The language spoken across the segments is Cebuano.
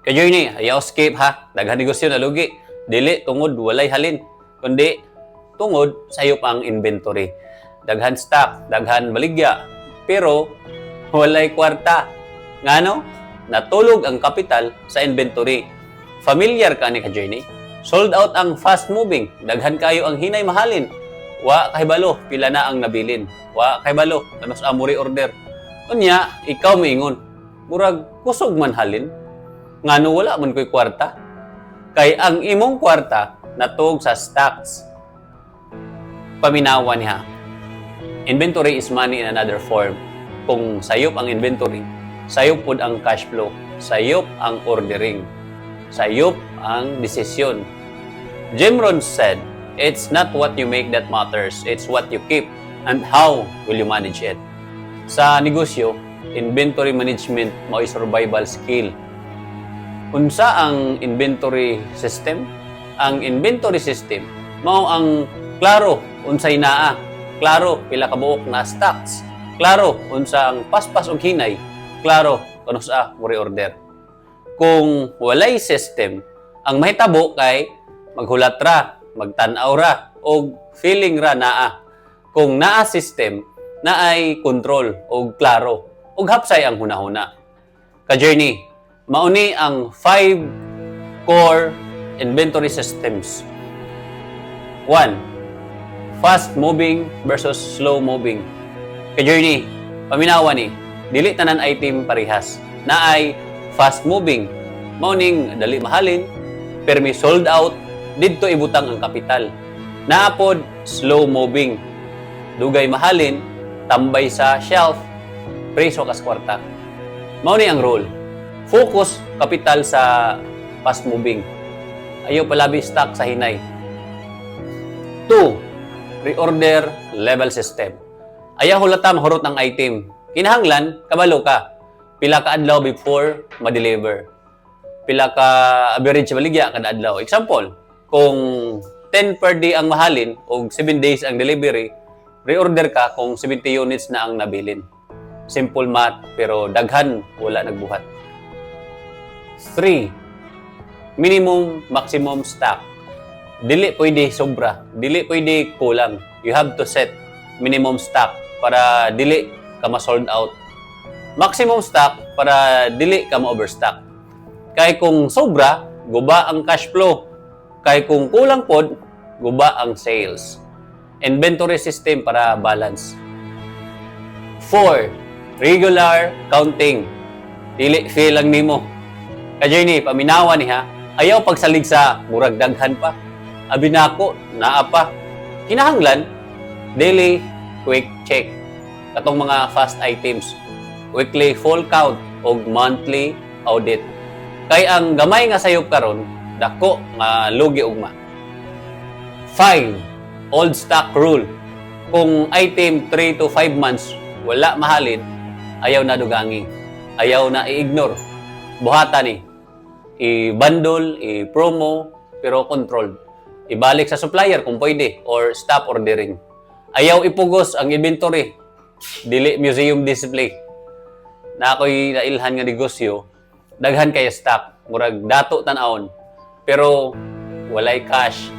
Ka-journey, ayaw skip ha. Daghan negosyo na lugi. Dili tungod walay halin, kundi tungod sayop ang inventory. Daghan stock, daghan baligya, pero walay kwarta. Ngano? Natulog ang kapital sa inventory. Familiar ka ni, ka-journey? Sold out ang fast moving. Daghan kayo ang hinay mahalin. Wa kahibalo pila na ang nabilin. Wa kahibalo kanus-a mo reorder. Unya, ikaw moingon, "Murag kusog man halin. Ngano wala man ko'y kwarta?" Kay ang imong kwarta natog sa stocks. Paminawa niya. Inventory is money in another form. Kung sayop ang inventory, sayop pud ang cash flow, sayop ang ordering, sayop ang desisyon. Jim Rohn said, "It's not what you make that matters, it's what you keep and how will you manage it." Sa negosyo, inventory management mao'y survival skill. Unsa ang inventory system? Ang inventory system mao ang klaro unsay naa, klaro pila ka buok na stocks, klaro unsa ang paspas og hinay, klaro kanus-a mo reorder. Kung walay system, ang mahitabo kay maghulat ra, magtan-aw ra, og feeling ra naa. Kung naa system, naay control og klaro, og hapsay ang hunahuna. Ka-journey, mauni ang five core inventory systems. 1. Fast moving versus slow moving. Ka-journey, paminawa ni, dili tanan item parehas. Naay fast moving, mao ning dali mahalin, permi sold out, didto ibutang ang kapital. Naa pod slow moving, dugay mahalin, tambay sa shelf, preso kas kwarta. Mao ni ang rule. Focus kapital sa fast moving. Ayaw palabi stock sa hinay. 2. Reorder level system. Ayaw hulata mahurot ang item. Kinahanglan, kabalo ka pila ka adlaw before ma-deliver. Pila ka average sa baligya kada adlaw. Example, kung 10 per day ang mahalin o 7 days ang delivery, reorder ka kung 70 units na ang nabilin. Simple math, pero daghan wala nagbuhat. 3. Minimum maximum stock. Dili pwede sobra, dili pwede kulang. You have to set minimum stock para dili ka ma-sold out. Maximum stock para dili ka ma-overstock. Kay kung sobra, guba ang cash flow. Kay kung kulang pod, guba ang sales. Inventory system para balance. 4. Regular counting. Dili feel lang nimo. Ka-journey, paminawa ni ha. Ayaw pagsalig sa "murag daghan pa. Abi nako, naa pa." Kinahanglan, daily quick check. Katong mga fast items. Weekly full count o monthly audit. Kay ang gamay nga sayop karon, dako nga lugi ugma. 5. Old stock rule. Kung item 3 to 5 months wala mahalin, ayaw na dugangi. Ayaw na i-ignore. Buhata ni. I-bundle, i-promo, pero controlled. Ibalik sa supplier kung pwede or stop ordering. Ayaw ipugos ang inventory. Dili museum display. Na ako'y nailhan nga negosyo, daghan kay stock, murag dato tan-awon. Pero walay cash.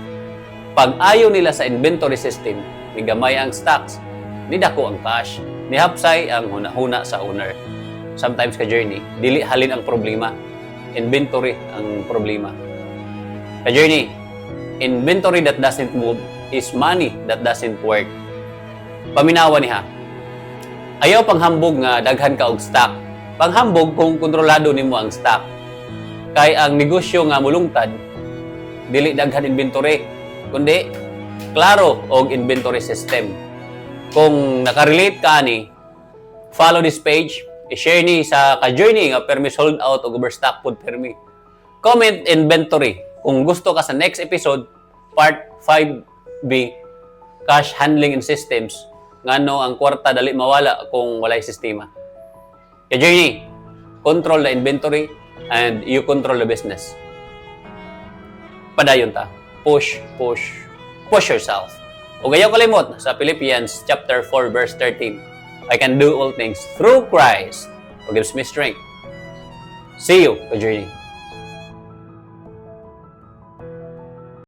Pag ayo nila sa inventory system, ni gamay ang stocks, ni dako ang cash, ni hapsay ang hunahuna sa owner. Sometimes, ka-journey, dili halin ang problema. Inventory ang problema. Ka-journey, inventory that doesn't move is money that doesn't work. Paminawa ni ha. Ayaw panghambog nga daghan ka og stock. Panghambog kung kontrolado nimo ang stock. Kay ang negosyo nga mulungtad, dili daghan inventory, kundi klaro og inventory system. Kung nakarelate ka ani, follow this page, i-share ni sa ka-journey nga permi sold out og overstock pod permi. Comment "inventory" kung gusto ka sa next episode, part 5B, cash handling and systems, ngano ang kwarta dali mawala kung walay sistema. Ka-journey, control the inventory and you control the business. Padayon ta. Push, push, push yourself. Ug ayaw kalimot sa Philippians chapter 4 verse 13. "I can do all things through Christ who gives me strength." See you, ka-journey.